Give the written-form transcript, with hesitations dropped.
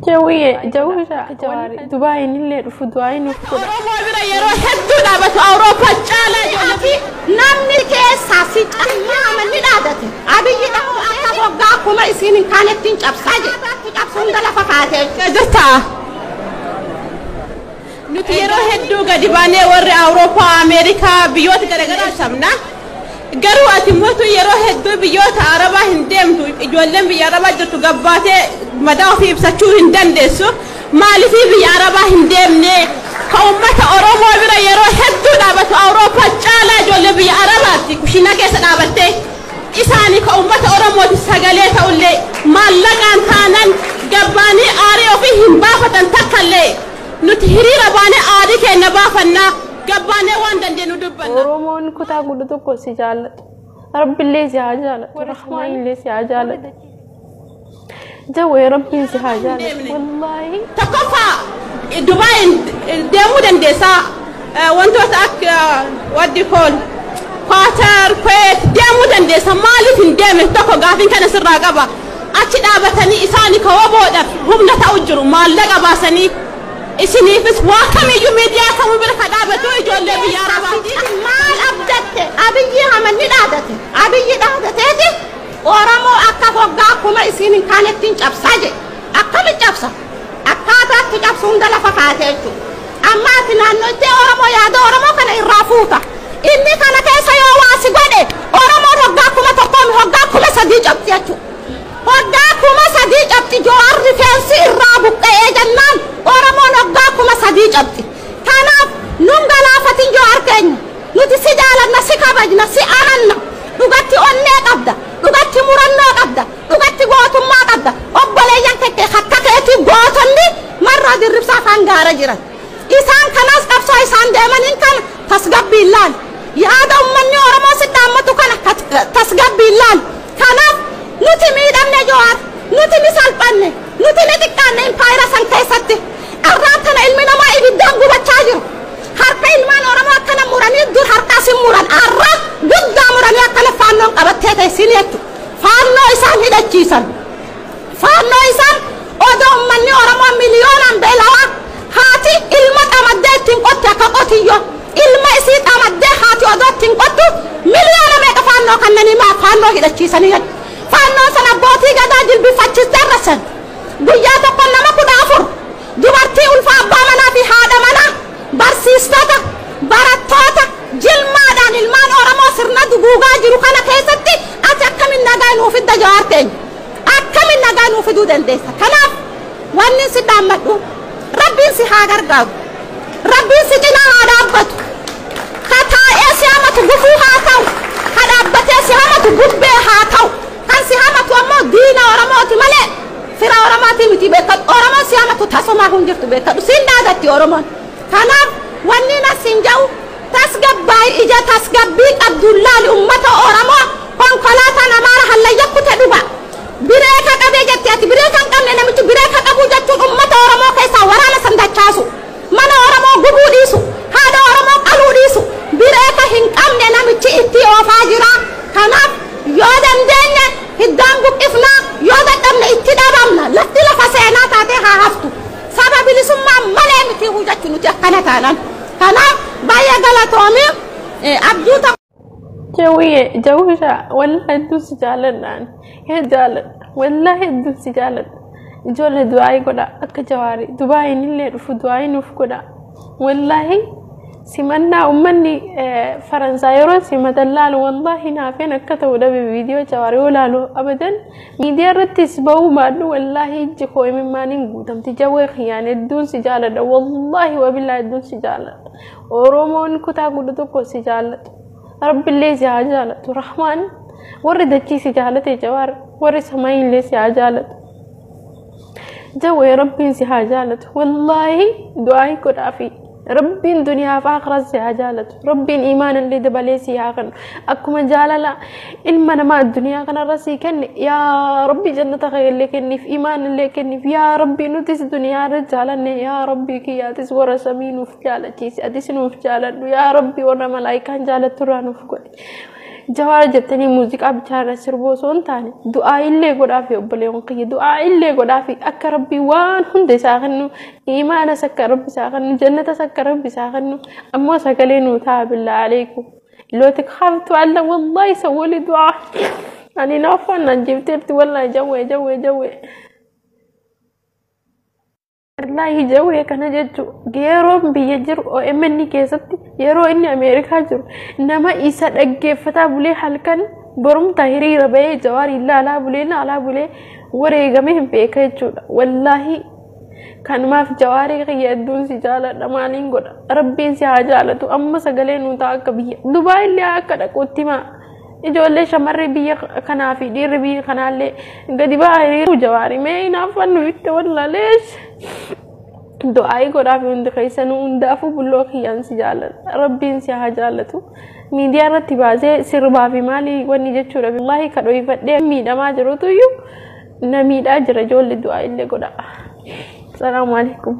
Jawwiyye jawwisha jawaari Dubaayin illee dhufu du'aayi nuuf godha. Oromoo bira yeroo hedduu dhaabatu Awurooppaa caalaa ijoollee. Namni keessaa si caalmaa ni dhaadate. Abiyyi akka hoggaa kuma isiin hin kaanetti hin cabsaa jedhe. Cabsu hunda lafa kaatee. Jirta. Nuti yeroo hedduu gadi baanee warri Awurooppaa, Ameerikaa biyyoota garaagaraa sabna. Garuu ati mootu yeroo hedduu biyyoota Arabaa hin deemtu, ijoolleen biyya Arabaa jirtu gabbaatee madaa ofii ibsachuu hin dandeessu. Maaliif biyya Arabaa hin deemne? Ka uummata Oromoo bira yeroo hedduu dhaabatu Awurooppaa caalaa ijoollee biyya Arabaatti kushiinaa keessa dhaabattee isaanii ka uummata Oromooti sagalee ta'ullee maallaqaan taanan gabbaanii aarii ofii hin baafatan takkallee nuti hiriira baanee aarii keenya baafannaa gabbaanee waan dandeenyu dubbanna. Oromoon kutaa 11 si jaallatu. Rabbillee si haa jaalatu. Rahmaanillee si haa jaalatu. Jawwee Rabbiin si haa jaalatu. Wallaahi. Tokkoffaa Dubaayin deemuu dandeessaa wantoota akka waddi kool Qatar, Kuwait deemuu dandeessa maaliif hin deemne tokko gaafiin kana sirraa qaba. Achi dhaabatanii isaanii ka woboodhaaf humna ta'u jiru maallaqa baasanii isiniifis waa kamiyyuu miidiyaa kamuu bira ka dhaabatu ijoollee biyya Arabaati. Maal abdatte? Abiyyi hamanni dhaadate. Abiyyi dhaadateeti Oromoo akka hoggaa kuma isiin hin kaanetti hin cabsaa jedhe. Akkami cabsa? Akkaataatti cabsu hunda lafa kaatee jechuudha. Amma ati naannoo itti Oromoo yaada Oromoo kana irraa fuuta. Inni kana keessa yoo waa si godhe Oromoon hoggaa 1000 hoggaa 3000 cabsi jechuudha. Hoggaa 3000 cabsi Jawaar rifeensi irraa buqqa'ee jennaan Oromoon hoggaa 3000 cabsi. Kanaaf nun galaafatin Jawaar keenya. Nuti si jaalanna, si kabajna, si amanna. Dhugatti onnee qabda, dhugatti murannoo qabda, dhugatti gootummaa qabda. Obboleeyyan kekkee akka keetii gootonni marraa dirribsaa afaan gaara jiran. Isaan kanas qabsoo isaan deemaniin kana tasgabbiin laal. Yaada uummanni Oromoo si dhaammatu kana tasgabbiin laal. Kanaaf nuti miidhamne Jawaar, nuti ni salphanne, nuti ni xiqqaanne impaayira san keessatti. Arraan tana ilmi namaa ibiddaan gubachaa jiru. Harka ilmaan Oromoo akkana muranii dur harkaas hin muran. Arraa guddaa muranii akkana faannoon qabattee teessin jechuudha. Faannoo isaan hidhachiisan. Faannoo isaan odoo uummanni Oromoo miliyoonaan beelawaa haati ilma xamaddee ittiin qotti akka qotiyyoo. Ilma isii xamaddee haati odoo ittiin qottu miliyoona meeqa faannoo kannanii maa faannoo hidhachiisanii jechuudha. Faannoo sana abbootii gadaa jilbifachiistee irra guyyaa tokko nama 14 dubartii ulfa abbaa manaa fi haadha manaa barsiistota barattoota jilmaadhaan ilmaan Oromoo sirna duguugaa jiru kana keessatti ati akkamiin nagaa nuuf fidda Jawaar keenya? Akkamiin nagaa nuuf fiduu dandeessa? Kanaaf wanni si dhaammadhu Rabbiin si haa gargaaru. Rabbiin si cinaa haa dhaabbatu. Ka taa'ee si hamatu gufuu haa ta'u. Ka dhaabbatee si hamatu gubbee haa ta'u. Kan si hamatu ammoo diina Oromooti malee fira Oromooti miti beekadhu. Oromoon si hamatu tasumaa hin jirtu beekadhu. Siin dhaadatti Oromoon. Kanaaf wanni nas hin jedhu tasgabbaa'ii ija tasgabbii qabduun laali uummata Oromoo konkolaataan Amaara hallayya kute dhuga. Bireeka qabee jetti ati bireeka hin qabne namichi bireeka qabuu jechuun uummata Oromoo keessaa waraana san dachaasu. Mana Oromoo gubuu dhiisu. Haadha Oromoo qaluu dhiisu. Bireeka hin qabne namichi itti oofaa jira. Kanaaf yoo dandeenye hiddaan buqqifnaa yoo dadhabne itti dhabamna lafti lafa seenaa taatee haa haftu. Saba bilisummaa malee miti hojjechuu nuti akkana taanan. Kanaaf baay'ee galatoomii abjuu tokko. Jawwiyye jawwisha wallaahi hedduu si jaalladhaan. Hee jaalladha. Wallaahi hedduu si jaalladha. Ijoollee du'aayii godha akka Jawaari Dubaayin illee dhufu du'aayii nuuf godha. Wallaahi simannaa uummanni Faransaay yeroo simatan laalu wallaahi naafeen akka ta'u dhabe viidiyoo Jawaar yoo laalu abadan miidiyaa irrattis bahuu baadhu wallaahi ijji koo imimmaaniin guutamti jawwee kiyyaan hedduun si jaalladha wallaahi wabillaa hedduun si jaalladha. Oromoon kutaa 11 si jaallatu. Rabbillee si haa jaalatu. Rahmaan warri dachii si jaalate Jawaar warri samaayillee si haa jaalatu. Jawwee Rabbiin si haa jaalatu. Wallaahi du'aayii godhaafi. Rabbiin duniyaa fi akhiraa si haa jaalatu. Rabbiin imaanallee dabalee si haa kennu. Akkuma jaalala ilma namaa addunyaa kanarra si kenne yaa Rabbi jannata keellee kenniif imaanallee kenniif yaa Rabbi nutis duniyaa irra jaalanne yaa Rabbi kiyyaatis warra samii nuuf jaalachiisi atis nuuf jaaladhu yaa Rabbi warra malaayikaan jaalattu irraa nuuf godhi. Jawaar jettanii muuziqaa bichaarra sirboo osoo hin taane du'aa illee godhaafi, obboleewwan kiyya, du'aa illee godhaafi, akka Rabbii waan hunda isaa kennu, iimaanas akka Rabbi isaa kennu, jannatas akka Rabbi isaa kennu. Ammoo sagalee nuu ta'a, billaa aleekum. لو تخاف تعلم والله سووا لي دعاء يعني نوفا جبت والله جوي جوي جوي Wallaahi jawwee kana jechuun yeroo biyya jiru OMN keessatti, yeroo inni Ameerikaa jiru nama isa dhaggeeffataa bulee, halkan borumtaa hiriira bahee Jawaar ilaalaa bulee ilaalaa bulee wareegamee hin beeka jechuudha. Wallaahi kanumaaf Jawaarii kiyya hedduun si jaaladha, maaliin godha, Rabbiin si haa jaalatu. Amma sagalee nuu ta'a, akka biyya Dubaay illee akka dhaquutti himaa. Ijoollee shamarri biyya kanaa fi dhiirri biyya kanaallee gadi ba'aa hiriiruu Jawaarii mee hinaaffan nu fitte wallaalees. Du'aayii godhaaf hundi keessanuu. Hundaafuu bulloo kiyyaan si jaaladha, Rabbiin si haa jaalatu. Miidiyaa irratti baasee sirbaa fi maalii wanni jechuudha. Wallaahi ka dhoyfadhee miidhamaa jirutu iyyuu na miidhaa jira. Ijoollee du'aa illee godha. Salaamu alaikum.